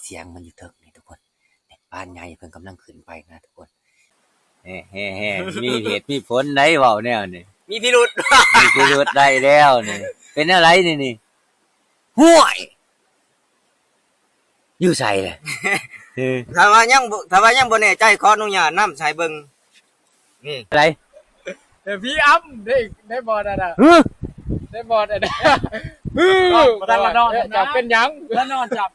ສຽງມັນຢູ່ເທິງນີ້ທຸກຄົນ. ນີ້ພານໃຫຍ່ເພິ່ນກຳລັງຂຶ້ນໄປນະທຸກຄົນ. ແຮໆໆ ມີເຫດມີຜົນໃດເວົ້າແນວນີ້ ມີພິລຸດ ມີພິລຸດໄດ້ແລ້ວນີ້. ເປັນແນວໃດນີ້ນີ້? ຫ້ວຍ! ຢູ່ໃສລະ? ເອີ ຖ້າວ່າຍັງບໍ່ ຖ້າວ່າຍັງບໍ່ແນ່ໃຈ ຂໍອະນຸຍາດນຳໃສ່ເບິ່ງ. ນີ້ ໃສ? ເອີ ພີ່ອຳ ໄດ້ ໄດ້ບອດອັນນະ ຮະ? ໄດ້ບອດອັນນະ ຮະ? ບໍ່ທັນລະນອນ ເອີ ນະ ເຈົ້າເປັນຫຍັງ? ລະນອນຈ້ຳ.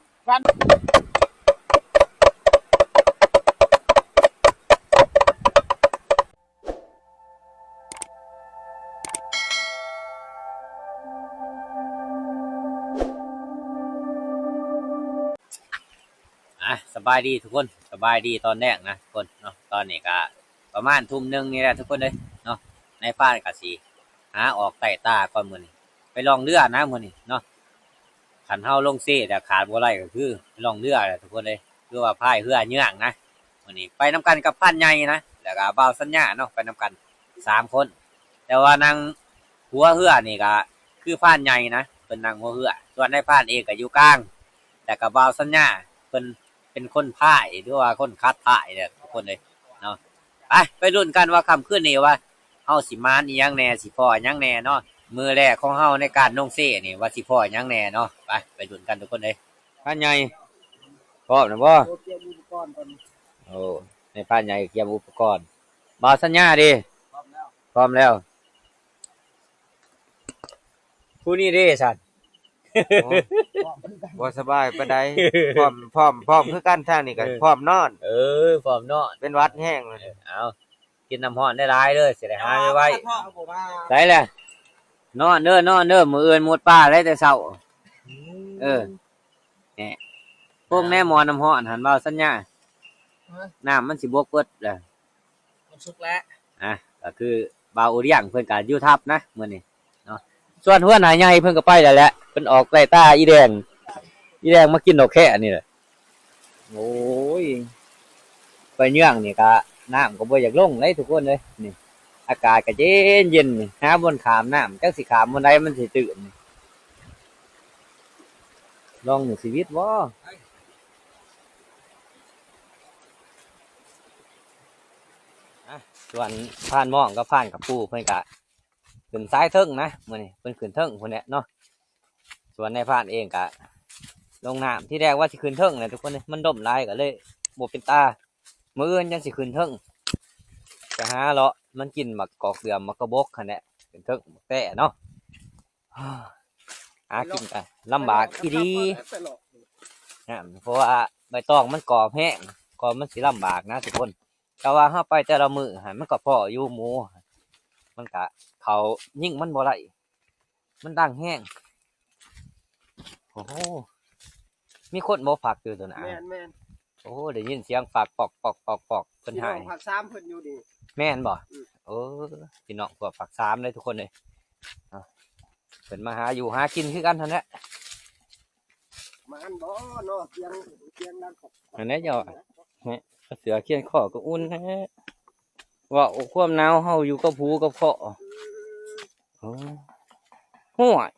ອ່ະ ສະບາຍດີທຸກຄົນ ສະບາຍດີຕອນແລງນະທຸກຄົນເນາະ. ຕອນນີ້ກະປະມານທຸ່ມໜຶ່ງນີ້ແຫຼະທຸກຄົນເອີຍເນາະ. ນາຍພານກະຊິຫາອອກໄຕ່ຕາກ່ອນມື້ນີ້ ໄປລ່ອງເຮືອນະມື້ນີ້ເນາະ. ຄັນເຮົາລົງເຊແລ້ວຂາດບໍ່ໄດ້ກໍຄືລ່ອງເຮືອແຫຼະທຸກຄົນເອີຍ ຫຼືວ່າພາຍເຮືອເຍືອງນະ. ມື້ນີ້ໄປນຳກັນກັບພານໃຫຍ່ນະ ແລ້ວກໍບ່າວສັນຍາເນາະ ໄປນຳກັນສາມຄົນ. ແຕ່ວ່ານັ່ງຫົວເຮືອນີ້ກໍຄືພານໃຫຍ່ນະ ເພິ່ນນັ່ງຫົວເຮືອ, ສ່ວນນາຍພານເອງກໍຢູ່ກາງ ແລ້ວກໍບ່າວສັນຍາເພິ່ນເປັນຄົນພາຍ ຫຼືວ່າຄົນຂັບພາຍແຫຼະທຸກຄົນເອີຍເນາະ. ໄປ ໄປລຸ້ນກັນວ່າຄ່ຳຄືນນີ້ວ່າ ເຮົາຊິໝານອີ່ຫຍັງແດ່ ຊິພໍ້ຫຍັງແດ່ເນາະ. ມື້ແລກຂອງເຮົາໃນການລົງເຊນີ້ ວ່າຊິພໍ້ຫຍັງແດ່ເນາະ. ໄປ ໄປລຸ້ນກັນທຸກຄົນເອີຍ. ພານໃຫຍ່ ພ້ອມແລ້ວບໍ່? ໂອ້ ນາຍພານໃຫຍ່ກຽມອຸປະກອນ. ບ່າວສັນຍາເດ? ພ້ອມແລ້ວ ພ້ອມແລ້ວ. ຜູ້ນີ້ເດຊັ້ນ? ໂອ້ ບໍ່ສະບາຍປານໃດ. ພ້ອມ ພ້ອມ ພ້ອມຄືກັນ ທາງນີ້ກໍ ເອີ ພ້ອມນອນ. ເອີ ພ້ອມນອນ ເປັນຫວັດແຮງ. ເອີ ເອົາ ກິນນ້ຳຮ້ອນຫຼາຍໆເດີ ຊິໄດ້ຫາຍໄວໆ. ໃສລະ? ນອນເດີ ນອນເດີ ມື້ອື່ນມຸດປ່າແລ້ວແຕ່ເຊົ້າ. ເອີ ແນ່ ປົງແນ່ໝໍ້ນ້ຳຮ້ອນຫັ້ນ ບ່າວສັນຍາ. ຮະ? ນ້ຳມັນຊິບົກເບິດລະ. ມັນສຸກແລ້ວ. ອ່ະ ກໍຄືບ່າວໂອດຽງເພິ່ນກໍຢູ່ທັບນະມື້ນີ້ເນາະ. ສ່ວນຫົວໜ້າໃຫຍ່ເພິ່ນກໍໄປແລ້ວແຫຼະ ເພິ່ນອອກໄລ່ຕາອີແດງ ອີແດງມາກິນດອກແຄນີ້ແຫຼະ. ໂອ້ຍ ໄປເຍືອງນີ້ກະນ້ຳກໍບໍ່ຢາກລົງເລີຍທຸກຄົນເອີຍ. ນີ້ອາກາດກໍເຢັນໆ ນີ້ຫາບ່ອນຂ້າມນ້ຳ ຈັກຊິຂ້າມບ່ອນໃດມັນຊິຕື້ນ. ລອງໜຶ່ງຊີວິດບໍ່? ອ່ະ ສ່ວນພານມອງກັບພານກະປູເພິ່ນກະຂຶ້ນສາຍເທິງນະ ມື້ນີ້ເພິ່ນຂຶ້ນເທິງພຸ້ນແຫຼະເນາະ. ສ່ວນນາຍພານເອງກະລົງນ້ຳ ທີແລກວ່າຊິຂຶ້ນເທິງແຫຼະທຸກຄົນເອີຍ ມັນລົມຫຼາຍກໍເລີຍບໍ່ເປັນຕາ. ມື້ອື່ນຈັ່ງຊິຂຶ້ນເທິງ ໄປຫາເລາະມັນກິນໝາກກອກເດືອມ ໝາກກະບົກຫັ້ນແຫຼະ ຂຶ້ນເທິງໝາກແຕ້ເນາະ. ຫາກິນກະລຳບາກອີ່ຫຼີ ເພາະວ່າໃບຕອງມັນກອບແຮງ ກໍມັນຊິລຳບາກນະທຸກຄົນ. ແຕ່ວ່າເຮົາໄປແຕ່ລະມື້ຫັ້ນ ມັນກໍພໍຢູ່ໝູ ມັນກະເຂົ້າຍິງມັນບໍ່ໄດ້ ມັນດັງແຮງ. ໂອ້ໂຫ ມີຄົນບໍ່ພັກຢູ່ຕົວໜ້າ? ແມ່ນໆ. ໂອ້ ໄດ້ຍິນສຽງຟັກປອກໆໆໆ ເພິ່ນໃຫ້ ພີ່ນ້ອງພາກສາມເພິ່ນຢູ່ນີ້. ແມ່ນບໍ່? ອືມ. ເອີ ພີ່ນ້ອງພວກພາກສາມເດ້ທຸກຄົນເອີຍ ເພິ່ນມາຫາຢູ່ຫາກິນຄືກັນຫັ້ນແຫຼະ. ໝານບໍ່ເນາະ ສຽງ ສຽງດັງ ອັນນັ້ນເຈົ້າ ເສືອຄຽນຄໍກໍອຸ່ນແທ້ ເວົ້າຄວາມໜາວເຮົາຢູ່ກັບຫູກັບຄໍ. ອືມ. ໂອ້ ຫ້ວຍ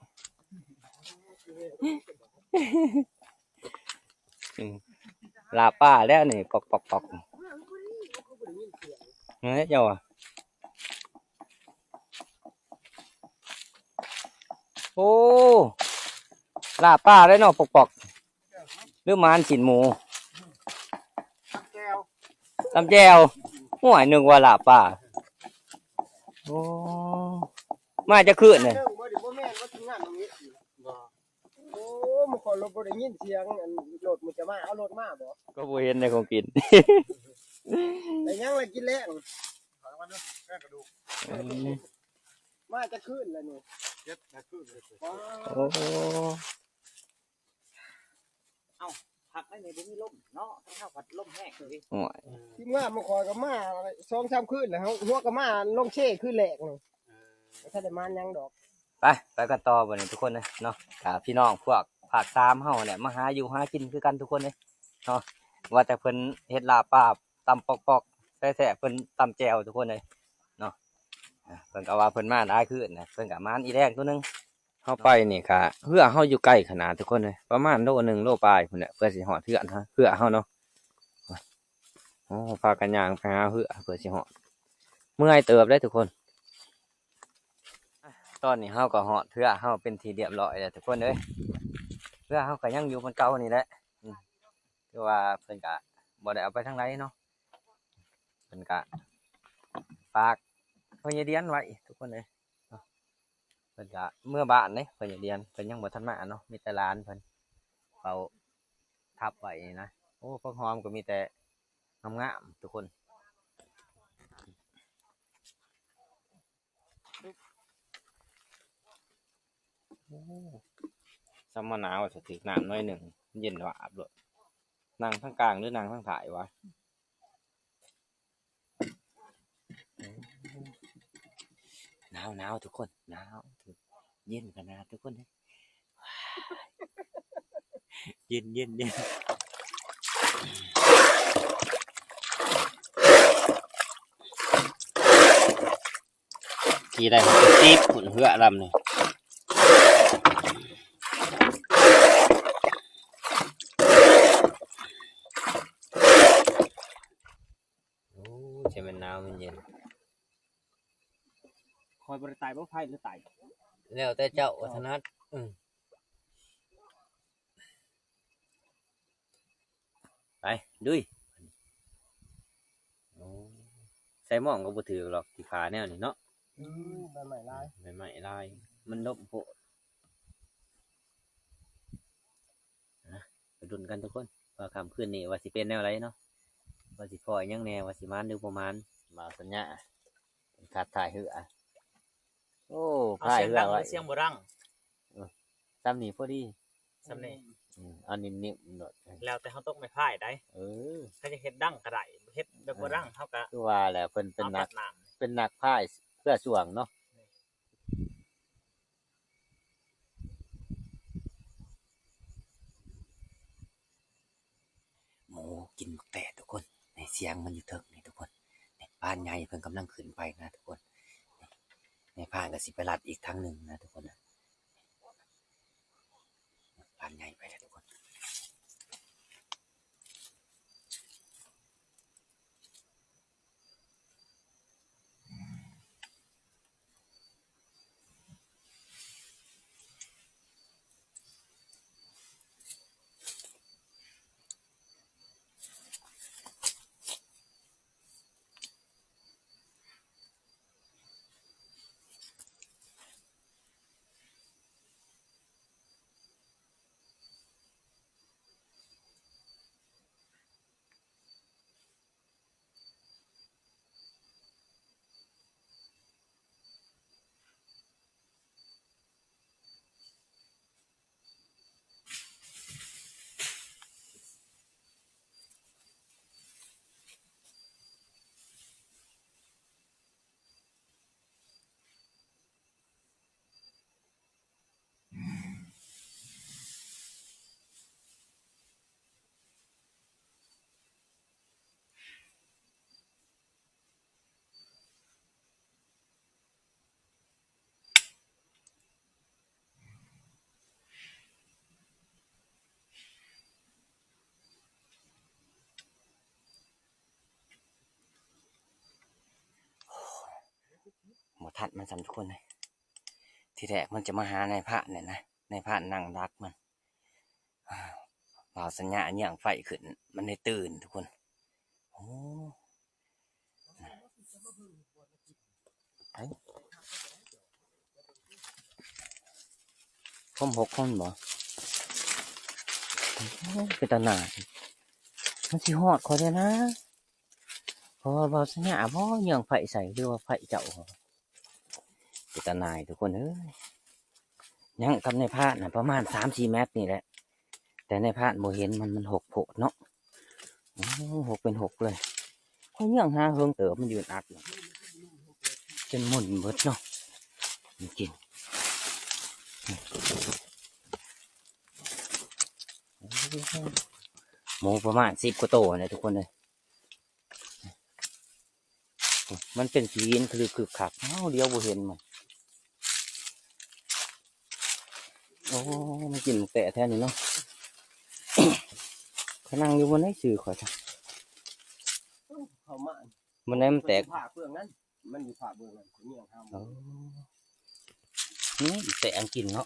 ອືມ ລາບປາແລ້ວນີ້ ປອກໆໆ ເອີ ເຈົ້າວ່າ ໂອ້ ລາບປາເດ້ເນາະ ປອກໆ ຫຼືໝານຊີ້ນໝູ ຕຳແຈ່ວ ໂອ້ຍ ນຶກວ່າລາບປາ. ໂອ້ ມາຈັກຄືນນີ້? ບໍ່ ບໍ່ແມ່ນວ່າທີມງານນ້ອງເອ ບໍ່ ໂອ້ ມື້ກ່ອນລົດບໍ່ໄດ້ຍິນສຽງ ອັນລົດມັນຈະມາ ເອົາລົດມາບໍ່? ກໍບໍ່ເຫັນໃນຂອງກິນ ໄດ້ຫຍັງລະກິນແລງ? ມາຈັກຄືນລະນີ້? ເຈັດແປດຄືນ. ໂອ້ ເອົ້າ ພັກໄວ້ນີ້ບໍ່ມີລົມເນາະ ທາງເຮົາພັດລົມແຮງເລີຍ. ໂອ້ຍ ທີມງານມາ ຂ້ອຍກໍມາສອງສາມຄືນແລ້ວ ຫົວກໍມາລົງເຊຄືນແລກນີ້ ບໍ່ທັນໄດ້ມາຫຍັງດອກ. ໄປ ໄປກັນຕໍ່ບັດນີ້ທຸກຄົນເອີຍເນາະ. ກໍພີ່ນ້ອງພວກພາກສາມເຮົາແຫຼະ ມາຫາຢູ່ຫາກິນຄືກັນທຸກຄົນເອີຍເນາະ. ວ່າແຕ່ເພິ່ນເຮັດລາບປາ ຕຳປອກໆ ແທ້ໆ ເພິ່ນຕຳແຈ່ວທຸກຄົນເອີຍເນາະ. ເພິ່ນກໍວ່າເພິ່ນມາຫຼາຍຄືນນະ ເພິ່ນກໍມາອີແດງຕົວໜຶ່ງ. ເຮົາໄປນີ້ກະ ເຮືອເຮົາຢູ່ໃກ້ຂະໜາດທຸກຄົນເອີຍ ປະມານໂລໜຶ່ງໂລປາຍພຸ້ນແຫຼະ ເພື່ອຊິຮອດເຮືອນເຮົາ ເຮືອເຮົາເນາະ. ໂອ້ ພາກັນຍ່າງໄປຫາເຮືອເພື່ອຊິຮອດ ເມື່ອຍເຕີບເດ້ທຸກຄົນ. ຕອນນີ້ເຮົາກໍຮອດເຮືອເຮົາເປັນທີ່ຮຽບຮ້ອຍແລ້ວທຸກຄົນເອີຍ ເຮືອເຮົາກໍຍັງຢູ່ບ່ອນເກົ່ານີ້ແຫຼະ ອືມ ຄືວ່າເພິ່ນກະບໍ່ໄດ້ເອົາໄປທາງໃດເນາະ ເພິ່ນກະຝາກພໍ່ໃຫຍ່ດຽນໄວ້ທຸກຄົນເອີຍ. ເພິ່ນກະເມືອບ້ານເດ້ ເພິ່ນຢູ່ເດຍນ ເພິ່ນຍັງບໍ່ທັນມາເນາະ ມີແຕ່ຫຼານເພິ່ນເຝົ້າທັບໄວ້ນີ້ນະ. ໂອ້ ຜັກຫອມກໍມີແຕ່ງາມໆ ທຸກຄົນ. ໂອ້ ສ່ຳມາໜາວ ສະຖືກນ້ຳໜ້ອຍໜຶ່ງ ເຢັນວາບໂລດ. ນັ່ງທາງກາງ ຫຼື ນັ່ງທາງທ້າຍວະ? ໜາວໆ ທຸກຄົນ ໜາວ ເຢັນຂະໜາດທຸກຄົນເອີຍ ເຢັນໆໆ. ຂີ່ໄດ້ຫົກສິບພຸ້ນເຮືອລຳນີ້. ໂອ້ ຈະແມ່ນໜາວແມ່ນເຢັນ. ຂ້ອຍບໍ່ໄດ້ໄຕ່ບໍ່ ໄຟຫຼືໄຕ່? ແລ້ວແຕ່ເຈົ້າ ອືມ ຖະໜັດ. ອືມ ໄປ ລຸຍ. ໂອ້ ໃສ່ໝ້ອງກໍບໍ່ຖືກດອກ ຂີ້ຂ້າແນວນີ້ເນາະ. ອືມ ໃບໄມ້ຫຼາຍ ໃບໄມ້ຫຼາຍ ມັນລົມໂພດ. ນະ ໄປລຸ້ນກັນທຸກຄົນ ວ່າຄ່ຳຄືນນີ້ວ່າຊິເປັນແນວໃດເນາະ ວ່າຊິພໍ້ຫຍັງແດ່ ວ່າຊິໝານຫຼືບໍ່ໝານ. ບ່າວສັນຍາ ຄັດທ້າຍເຮືອ. ໂອ້ ພາຍເຮືອໄວ້ ສຽງບໍ່ດັງ ເອີ ສ່ຳນີ້ພໍດີ ສ່ຳນີ້. ອືມ ເອົານິ້ມໆໂລດ ແລ້ວແຕ່ເຮົາຕົກໄມ້ພາຍໄດ໋. ເອີ ເຂົາຈະເຮັດດັງກໍໄດ້ ເຮັດແບບບໍ່ດັງ ເຮົາກໍ ຄືວ່າແຫຼະ ເພິ່ນເປັນນັກ ເປັນນັກພາຍເຮືອຊ່ວງເນາະ. ໝູກິນໝາກແຕດທຸກຄົນ ໃນສຽງມັນຢູ່ເທິງນີ້ທຸກຄົນ. ນີ້ ພານໃຫຍ່ເພິ່ນກຳລັງຂຶ້ນໄປນະທຸກຄົນ. ນີ້ ນາຍພານກໍຊິໄປລັດອີກທາງໜຶ່ງນະທຸກຄົນນະ. ພານໃຫຍ່ໄປແລ້ວທຸກຄົນ. ບໍ່ທັນມັນຊ້ຳທຸກຄົນເອີຍ. ທີແລກມັນຈະມາຫານາຍພານນີ້ນະ ນາຍພານນັ່ງດັກມັນ. ບ່າວສັນຍາເຫຍື່ອງໄຟຂຶ້ນ ມັນໄດ້ຕື່ນທຸກຄົນ. ໂອ້ ໄປ ຄວາມຫົກຂອງມັນບໍ່? ໂອ້ ເປັນຕາໜ້າ ມັນຊິຮອດຂ້ອຍແທ້ນະ. ເພາະວ່າບ່າວສັນຍາບໍ່ເຫຍື່ອງໄຟໃສ່ ຫຼືວ່າໄຟເຈົ້າ ເປັນຕາໜ່າຍທຸກຄົນເອີຍ. ຍັງກັບນາຍພານນະ ປະມານສາມສີ່ແມັດນີ້ແຫຼະ ແຕ່ນາຍພານບໍ່ເຫັນມັນ ມັນຫົກໂພດເນາະ. ໂອ້ ຫົກເປັນຫົກເລີຍ. ຂ້ອຍເຫຍື່ອງຫາເຫິງເຕີບ ມັນຢືນອັດ ຈົນໝຸ່ນເບິດເນາະ. ມັນກິນ ໂອ້ ໝູປະມານສິບກວ່າໂຕແຫຼະທຸກຄົນເອີຍ. ມັນເປັນຫີນຄະລຶກຄຶກຄັກ ເຮົາຫຼຽວບໍ່ເຫັນມັນ. ໂອ້ ມັນກິນໝາກແຕະແທ້ນີ້ເນາະ. ຂ້ອຍນັ່ງຢູ່ບ່ອນໃດຊື່ຂ້ອຍຊະ ເຂົ້າມາ ບ່ອນໃດມັນແຕກ? ຜ້າເປື້ອງນັ້ນ ມັນຢູ່ຜ້າເບື້ອງນັ້ນ ຂ້ອຍຍ່າງຫາ. ໂອ້ ນີ້ແຕະອັນກິນເນາະ.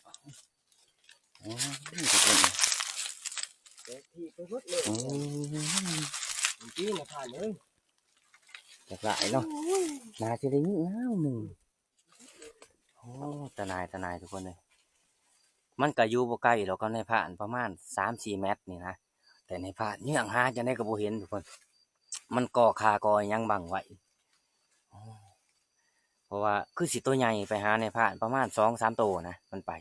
ໂອ້ ທຸກຄົນ ແຕກທີ່ໄປເບິດເລີຍ. ໂອ້ ມັນກິນນະທ່ານເອີຍ ຈັກຫຼາຍເນາະ. ໂອ້ຍ ໜ້າຊິໄດ້ຍິງນາວໜຶ່ງ. ໂອ້ ຕາໜ່າຍ ຕາໜ່າຍ ທຸກຄົນເອີຍ. ມັນກະຢູ່ບໍ່ໄກດອກກັບນາຍພານ ປະມານສາມສີ່ແມັດນີ້ນະ, ແຕ່ນາຍພານເຍືອງຫາຈັ່ງໃດກໍບໍ່ເຫັນ ທຸກຄົນ. ມັນກໍຄາກໍຫຍັງບັງໄວ້. ໂອ້ ເພາະວ່າຄືຊິໂຕໃຫຍ່ ໄປຫານາຍພານປະມານສອງສາມໂຕນະ ມັນໄປ.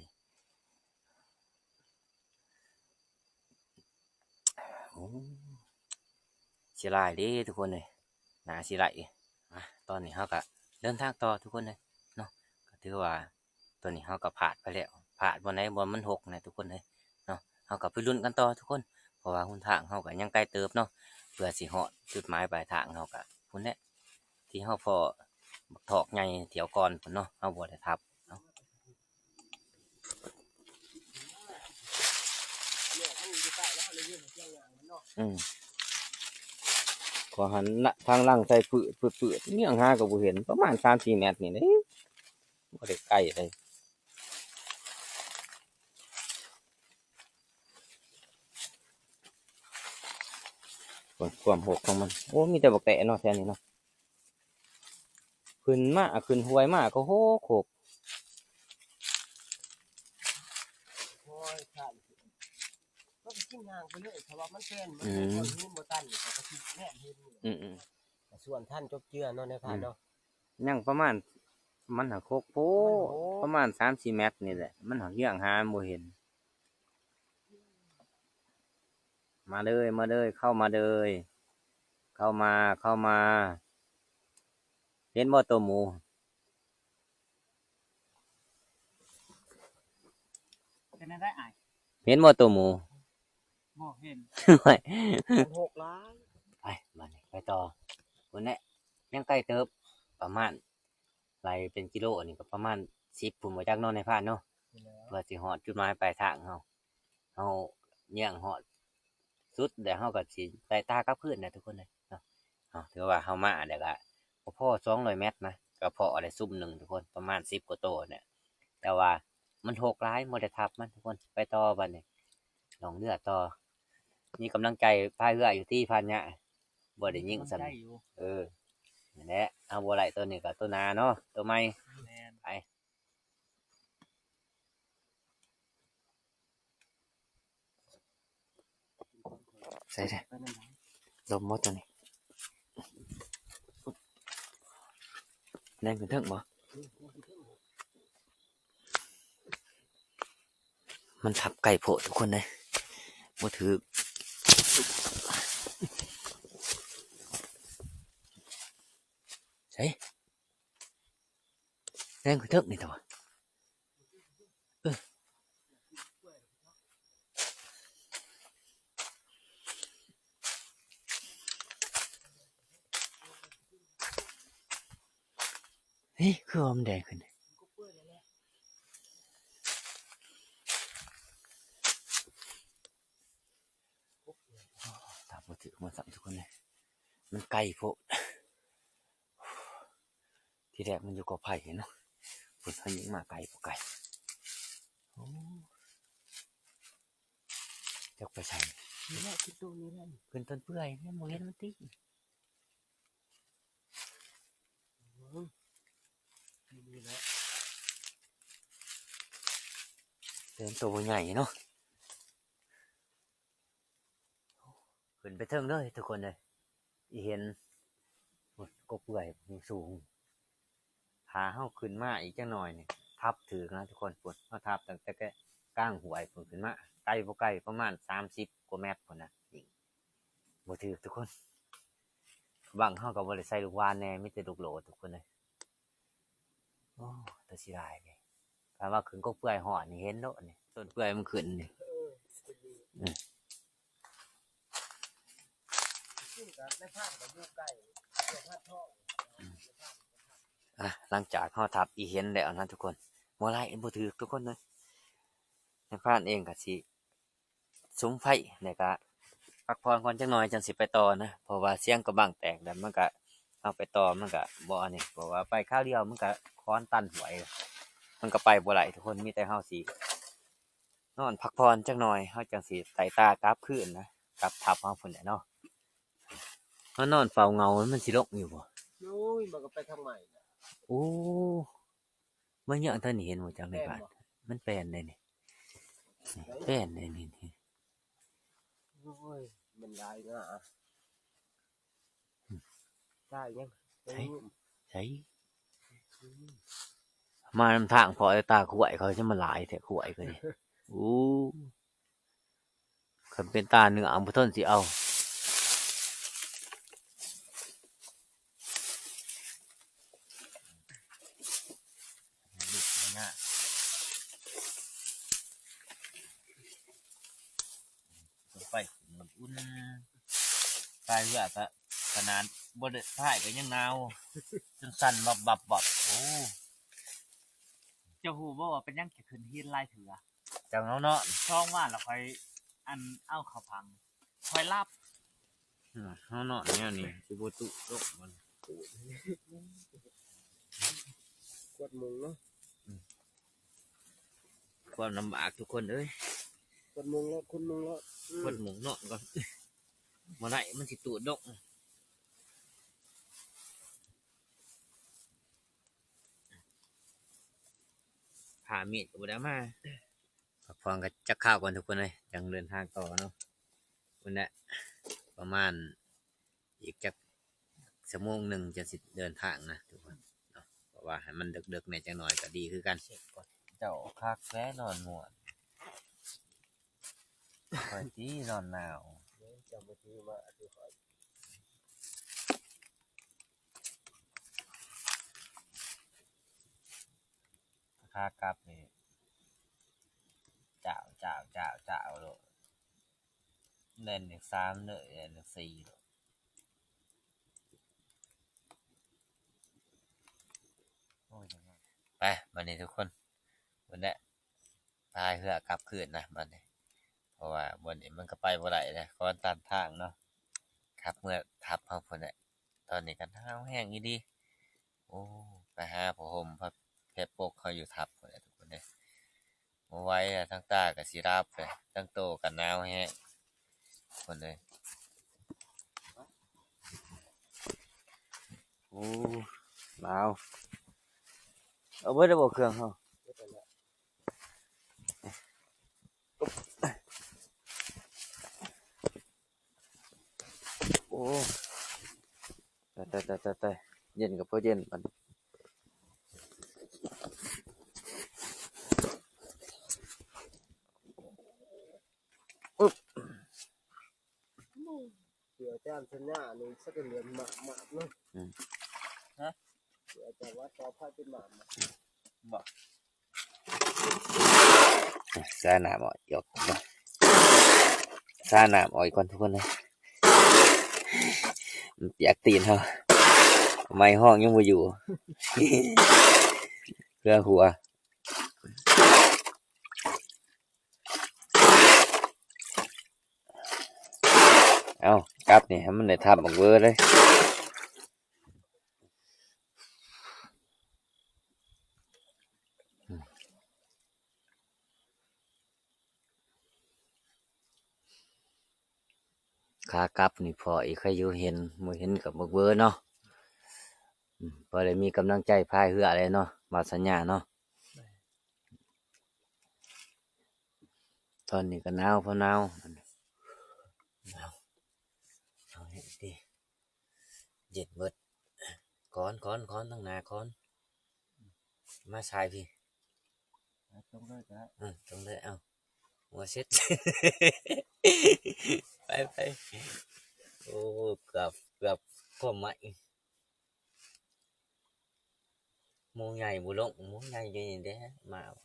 ໂອ້ ເສຍດາຍເດ້ທຸກຄົນເອີຍ ໜ້າເສຍດາຍ. ອ່ະ ຕອນນີ້ເຮົາກະເດີນທາງຕໍ່ທຸກຄົນເອີຍເນາະ. ກໍຖືວ່າຕອນນີ້ເຮົາກໍພາດໄປແລ້ວ ພາດບ່ອນໃດ ບ່ອນມັນຮົກນະທຸກຄົນເອີຍເນາະ. ເຮົາກໍໄປລຸ້ນກັນຕໍ່ທຸກຄົນ ເພາະວ່າຫົນທາງເຮົາກໍຍັງໄກເຕີບເນາະ ເພື່ອຊິຮອດຈຸດໝາຍປາຍທາງເຮົາກໍພຸ້ນແຫຼະ. ທີ່ເຮົາພໍ້ບັກຖອກໃຫຍ່ຖຽວກ່ອນພຸ້ນເນາະ ເຮົາບໍ່ໄດ້ທັບເນາະ. ອືມ ຂໍຫັນນະ ທາງຫຼັງໃສ່ປືດໆ ເຍືອງຫາກໍບໍ່ເຫັນ ປະມານສາມສີ່ແມັດນີ້ເດ້ ບໍ່ໄດ້ໄກເດ້. ເບິ່ງຄວາມຮົກຂອງມັນ. ໂອ້ ມີແຕ່ບັກແຕະເນາະ ແຖວນີ້ເນາະ. ຂຶ້ນມາ ຂຶ້ນຫ້ວຍມາກໍໂຮກໂຮກ. ໂອ້ຍ ທ່ານ ມັນກໍກິນຍ່າງໄປເລີຍ ຖ້າວ່າມັນແປນ ມັນ ອືມ ບໍ່ຫີນບໍ່ຕັນ ເຂົາກໍຊິແນມເຫັນຢູ່. ອືມໆ ກໍສວນທັນຈົບເຈືອເນາະ ໃນພານເນາະ. ອືມ ຍັງປະມານ ມັນຫາກໂຮກໂພດ ມັນໂຮກ ປະມານສາມສີ່ແມັດນີ້ແຫຼະ ມັນຫາກເຍືອງຫາບໍ່ເຫັນ. ມາເລີຍ ມາເລີຍ ເຂົ້າມາເລີຍ ເຂົ້າມາ ເຂົ້າມາ. ເຫັນບໍ່ໂຕໝູ? ເປັນຈັ່ງໃດອ້າຍ? ເຫັນບໍ່ໂຕໝູ? ບໍ່ເຫັນ. ໂອ້ຍ ມັນຮົກຫຼາຍ. ໄປ ບາດນີ້ໄປຕໍ່. ພຸ້ນແຫຼະ ຍັງໄກເຕີບ ປະມານ ໄລ່ເປັນກິໂລນີ້ກໍປະມານສິບພຸ້ນບໍ່ຈັກເນາະ ນາຍພານເນາະ. ແມ່ນແລ້ວ ເພື່ອຊິຮອດຈຸດໝາຍປາຍທາງເຮົາ ເຮົາຍ່າງຮອດສຸດແລ້ວ ເຮົາກໍຊິໄຕ່ຕາກັບຄືນນະທຸກຄົນເອີຍເນາະ. ເຮົາ ຖືວ່າເຮົາມາແລ້ວກໍບໍ່ພໍສອງຮ້ອຍແມັດນະ ກໍພໍໄດ້ຊຸມໜຶ່ງທຸກຄົນ ປະມານສິບກວ່າໂຕນີ້ ແຕ່ວ່າມັນຮົກຫຼາຍ ບໍ່ໄດ້ທັບມັນທຸກຄົນ. ໄປຕໍ່ບາດນີ້ ລ່ອງເຮືອຕໍ່. ມີກຳລັງໃຈພາຍເຮືອຢູ່ຕິພານຍະ ບໍ່ໄດ້ຍິງຊ້ຳ. ເອີ ນັ້ນແຫຼະ ເອົາບໍ່ໄດ້ໂຕນີ້ກໍໂຕໜ້າເນາະ ໂຕໃໝ່. ແມ່ນ ໄປ ໃສ່ເດ້ ລົມໝົດຕົວນີ້ ແລ່ນຂຶ້ນເທິງບໍ່? ມັນທັບໄກໂພດທຸກຄົນເອີຍ ບໍ່ຖືກ. ໃສ່ ແລ່ນຂຶ້ນເທິງນີ້ຕົວະ. ເອີ ເຮີ້ຍ ຄືວ່າມັນແດງຂຶ້ນ ຕາມບໍ່ຖືກມັນຊ້ຳທຸກຄົນເລີຍ ມັນໄກໂພດ. ທີແລກມັນຢູ່ກໍໄຜ່ເນາະ ເພິ່ນເອົາຍິງມາໄກບໍ່ໄກ. ໂອ້ ຈັກໄປໃສ ນີ້ແຫຼະ ຄືໂຕນີ້ແຫຼະ ຂຶ້ນຕົ້ນເປື່ອຍ ຍັງບໍ່ເຫັນມັນຕິ. ນີ້ແຫຼະ ແຕ່ມັນໂຕບໍ່ໃຫຍ່ເນາະ. ຂຶ້ນໄປເທິງເດີທຸກຄົນເອີຍ ອີເຫັນ ໂອ້ຍ ກົກເປື່ອຍສູງ. ຖ້າເຮົາຂຶ້ນມາອີກຈັກໜ່ອຍນີ້ ທັບຖືກນະທຸກຄົນ. ພຸ້ນ ເຮົາທັບຕັ້ງແຕ່ກາງຫ້ວຍພຸ້ນຂຶ້ນມາ ໄກບໍ່ໄກ ປະມານສາມສິບກວ່າແມັດພຸ້ນນະ. ຍິງບໍ່ຖືກທຸກຄົນ ບັ້ງເຮົາກໍບໍ່ໄດ້ໃສ່ລູກຫວ່ານແດ່ ມີແຕ່ລູກໂຫຼດທຸກຄົນເອີຍ. ໂອ້ ຕາເສຍດາຍເດ້ ຖ້າວ່າຂຶ້ນກົກເປື່ອຍຮອດນີ້ເຫັນໂລດນີ້ ຕົ້ນເປື່ອຍມັນຂຶ້ນນີ້. ເອີ ອືມ ຂຶ້ນກັບນາຍພານກໍຢູ່ໃກ້ ເຈົ້າພານທອງ. ອ່ະ ຫຼັງຈາກເຮົາທັບອີເຫັນແລ້ວນະທຸກຄົນ ບໍ່ໄດ້ ບໍ່ຖືກທຸກຄົນເອີຍ. ນາຍພານເອງກໍຊິສຸມໄຟ ແລ້ວກໍພັກຜ່ອນກ່ອນຈັກໜ່ອຍ ຈັ່ງຊິໄປຕໍ່ນະ ເພາະວ່າສຽງກະບັງແຕກ ແລ້ວມັນກະ ເຮົາໄປຕໍ່ມັນກະບໍ່ອັນນີ້ ເພາະວ່າໄປຄາວດຽວມັນກະຄອນຕັນຫ້ວຍ ມັນກະໄປບໍ່ໄດ້ທຸກຄົນ ມີແຕ່ເຮົາຊິ ນອນພັກຜ່ອນຈັກໜ່ອຍ ເຮົາຈັ່ງຊິໄຕ່ຕາກັບຄືນນະ ກັບທັບເຮົາພຸ້ນແຫຼະເນາະ. ເຮົານອນເຝົ້າເຫງົາ ມັນຊິລົງຢູ່ບໍ່? ໂອ້ຍ ມັນກໍໄປທາງໃໝ່ນະ. ໂອ້ ມັນຍັງທັນເຫັນບໍ່ຈັກໃນບ້ານ ແມ່ນບໍ່? ມັນແປນໄດ໋ນີ້ ແປນໄດ໋ນີ້. ໂອ້ຍ ມັນຫຼາຍງາ ຕາຍຍັງ ໃສ ໃສ ມານຳທາງພໍ້ ແຕ່ຕາຂວາຍເຂົາຈະມາຫຼາຍແທ້ ຂວາຍກໍດີ. ໂອ້ ຄັນເປັນຕາເນື້ອ ບໍ່ທົນຊິເອົາ. ໄຟມັນອຸ່ນ ພາຍເຮືອກະຂະໜາດບໍ່ໄດ້ພາຍກະຍັງໜາວ ຈົນສັ່ນບັບໆໆ. ໂອ້ ເຈົ້າຮູ້ບໍ່ວ່າເປັນຫຍັງຈະຂຶ້ນຫີນຫຼາຍເທື່ອ? ເຈົ້າເນາະ ສອງວານລະຂ້ອຍ ອັນ ເອົາເຂົ້າພັງ ຂ້ອຍຫຼັບ. ເຮົານອນແນວນີ້ຊິບໍ່ຕຸຕົກມັນ ກວດມຸງເນາະ ອືມ ຄວາມລຳບາກທຸກຄົນເອີຍ ກວດມຸງໂລດ ຂຸດມຸງໂລດ ອືມ ກວດມຸງນອນກ່ອນ ບໍ່ໄດ້ ມັນຊິຕູດດົກ ຜ້າມີດກໍບໍ່ໄດ້ເອົາມາ. ພັກຜ່ອນກັນຈັກຄາວກ່ອນທຸກຄົນເອີຍ ຈັ່ງເດີນທາງຕໍ່ເນາະ. ພຸ້ນແຫຼະ ປະມານອີກຈັກຊົ່ວໂມງໜຶ່ງຈັ່ງຊິເດີນທາງນະທຸກຄົນເນາະ ເພາະວ່າໃຫ້ມັນເດິກໆແດ່ຈັກໜ່ອຍກໍດີຄືກັນ. ເຈົ້າຄັກແທ້ນອນມ່ວນ ຂ້ອຍຕິນອນໜາວ ເຈົ້າບໍ່ຖືມາຄືຂ້ອຍ. ຂາກັບນີ້ ຈ້າວ ຈ້າວ ຈ້າວ ຈ້າວໂລດ ແລ່ນເລກສາມເລີຍ ແລ່ນເລກສີ່ໂລດ. ໂອ້ຍ ໄປ ບັດນີ້ທຸກຄົນ ພຸ້ນແຫຼະ ພາຍເຮືອກັບຄືນນະບັດນີ້ ເພາະວ່າບ່ອນນີ້ມັນກໍໄປບໍ່ໄດ້ແລ້ວ ຄອນຕັນທາງເນາະ ກັບເມືອທັບເຮົາພຸ້ນແຫຼະ. ຕອນນີ້ກໍໜາວແຮງອີ່ຫຼີ. ໂອ້ ໄປຫາຜ້າຫົ່ມ ຜ້າແພປົກເຮົາຢູ່ທັບພຸ້ນແຫຼະທຸກຄົນເອີຍ. ບໍ່ໄຫວແລ້ວ ທັງຕາກໍຊິຫຼັບແລ້ວ ທັງໂຕກໍໜາວແຮງພຸ້ນເອີຍ. ໂອ້ ໜາວ. ເອົາເບິດແລ້ວບໍ່ເຄື່ອງເຮົາ? ໂອ້ ຕາຍ ຕາຍ ຕາຍ ຕາຍ ເຢັນກໍບໍ່ເຢັນບັດນີ້. ອຶບ ເສືອອາຈານສັນຍານີ້ ສັກເດືອນມາກໆເນາະ. ອືມ ຮະ ເສືອອາຈານວ່າຕໍ່ໄປເປັນມາກໆ ບໍ່? ສານ້ຳອອກ ຢອກ ສານ້ຳອອກກ່ອນທຸກຄົນເອີຍ ມັນປຽກຕີນເຮົາ ໄມ້ຮອງຍັງບໍ່ຢູ່ ເພື່ອຫົວ. ເອົາ ກັບນີ້ໃຫ້ມັນໄດ້ທັບບັກເວີເລີຍ. ຂາກັບນີ້ພໍອີກໃຄຢູ່ເຫັນ ບໍ່ເຫັນກັບບັກເວີເນາະ. ອືມ ພໍໄດ້ມີກຳລັງໃຈພາຍເຮືອແລ້ວເນາະ ບ່າວສັນຍາເນາະ. ຕອນນີ້ກໍໜາວ ພໍໜາວ ໜາວ ເອົາເຮັດຕິ ເຢັນເບິດ. ຄອນ ຄອນ ຄອນ ທາງໜ້າຄອນ ມາຊາຍພີ້ ເອົາຕົງເລີຍກໍໄດ້ ເອີ ຕົງເລີຍ. ເອົາ ຫົວເສັດ ໄປ ໄປ. ໂອ້ ເກືອບ ເກືອບຄວາມໄໝ້. ໝູໃຫຍ່ບໍ່ລົງ ໝູໃຫຍ່ຢູ່ນີ້ເດ້ ມາ. ໂ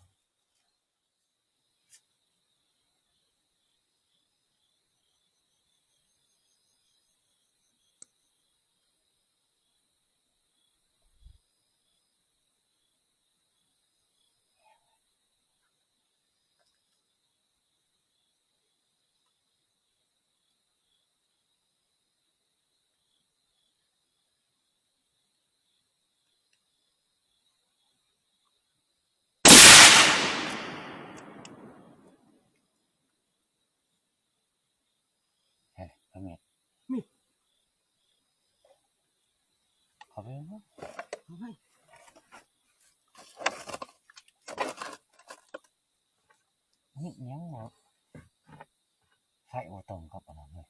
ປາແມັດ ນີ້ ເຂົ້າໄປເນາະ ເຂົ້າໄປ ນີ້ຫຍັງເນາະ ໃສ່ບໍ່ຕົງກັບອັນນັ້ນເລີຍ.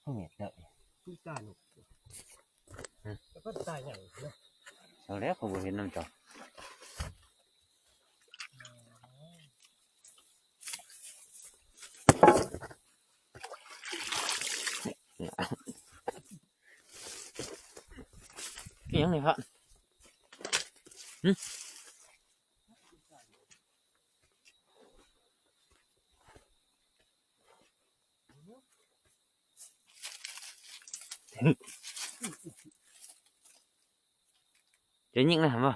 ເຮັດເດີ ຄືຕານົກ ຮະ ແລ້ວກໍຕາຫຍັງເນາະ ເອົາແລ້ວ ຂ້ອຍບໍ່ເຫັນນຳເຈົ້າ ອີຫຍັງນີ້ພະ ຫຶ? ຈະຍິງນະ ເຫັນບໍ່?